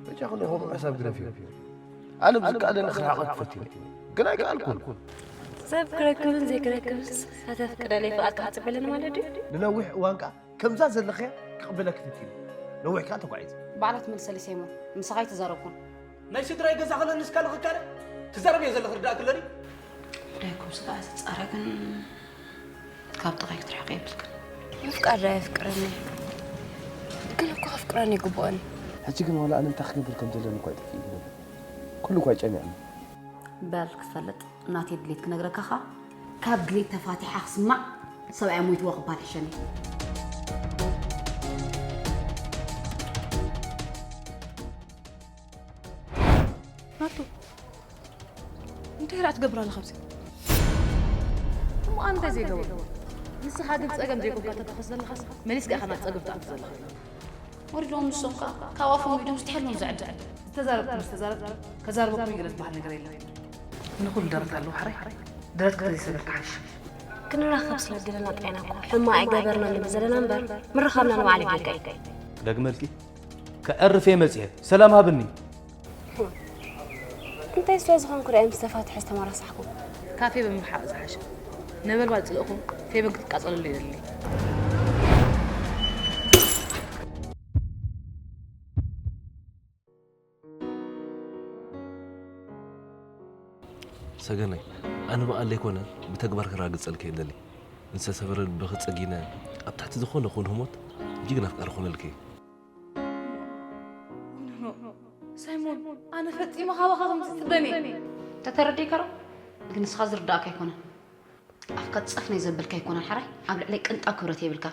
በጃኹም ኢኹም ሓሳብ ግደፍዮ። ኣነ ብዝከኣለኒ ክርሕቐኪ ፈቲነ፣ ግን ኣይከኣልኩን። ሰብ ክረክብን ዘይክረክብንስ፣ ከተፍቅደለይ ፍቓድካ ክትጽበለኒ ማለት ድዩ? ንነዊሕ እዋን ከኣ ከምዛ ዘለኽያ ክቕበለኪ ፈቲነ። ነዊሕ ከኣ ተጓዒዘ። ባዕላ ትመልሰለይ ሰይሞን፣ ምሳኻ ኣይተዛረብኩን። ናይ ስድራይ ገዛ ክለንስ ካልእ ክካረ ትዛረብ እየ ዘለኺ ርዳእ ክለኒ። ጉዳይኩም ስጋዕ ዝጻረ ግን ካብ ጥቓይ ክትርሕቕ የብልክን። ምፍቃር ዶ ኣየፍቅረኒ? ግን እኮ ከፍቅረኒ ይግብኦኒ። ሕጂ ግን ዋላ ኣነ እንታይ ክገብር ከም ዘለኒ እኳ ኣይጠፍእኒ። ኩሉ እኳ ይጨንቐኒ። በል ክትፈልጥ ናተይ ድሌት ክነግረካ ኸኣ፣ ካብ ድሌት ተፋቲሓ ክስማዕ ሰብኣይ ሞይትዎ ክበሃል ሕሸኒ። ናቱ፣ እንታይ ራእ ትገብር ኣለኻ ኣብዚ? እሞ ኣነ እንታይ ዘይገብር? ንስኻ ግን ጸገም ዘይኮንካ ተትኸስ ዘለኻስ፣ መሊስካ ኢኻ ናብ ጸገም ትኣቱ ዘለኻ። ወሪድዎም ንሶም ከኣ፣ ካብ ኣፎም ኢዶም ዝተሓልሞም ዘዕድል። ዝተዛረብኩም ዝተዛረብ፣ ከዛርበኩም ይግረ ዝበሃል ነገር የለን። ንኹሉ ደረት ኣለዎ ሓራይ፣ ደረትካ ተዘይሰበርካ ሓይሽ። ክንራኸብ ስለ ደለና ጥራይ ኢና እኮ ሕማቕ ኣይገበርናን ንብል ዘለና እምበር፣ ምርኻብና ንባዕሉ ጌጋ እዩ። ክደግመልኪ? ከዕርፍ እየ መጺኤ። ሰላም ሃብኒ። እንታይ ስለ ዝኾንኩ ደኣ ምስ ተፋትሐ ዝተመራሳሕኩ? ካብ ፌበን ምርሓቕ ዝሓሸ። ነበልባል ጽልእኹም ፌበን ክትቃጸለሉ የድሊ። ሰገነይ፣ ኣነ ብቓል ዘይኮነ ብተግባር ከራግጸልኪ እየ ደሊ። ንዝተሰበረ ልብኺ ጸጊነ ኣብ ትሕቲ ዝኾነ ኹን ህሞት እጅግ ናፍቃሪ ኮነልኪ እየ። ሳይሞን፣ ኣነ ፈጺመ ካባኻ ከምዚ ዝጽበን እየ። ተተረዲእካ ዶ? ግን ንስኻ ዝርዳእካ ኣይኮነን። ኣፍካ ጸፍ ናይ ዘበልካ ኣይኮነን ሓራይ፣ ኣብ ልዕለይ ቅንጣብ ክብረት የብልካ።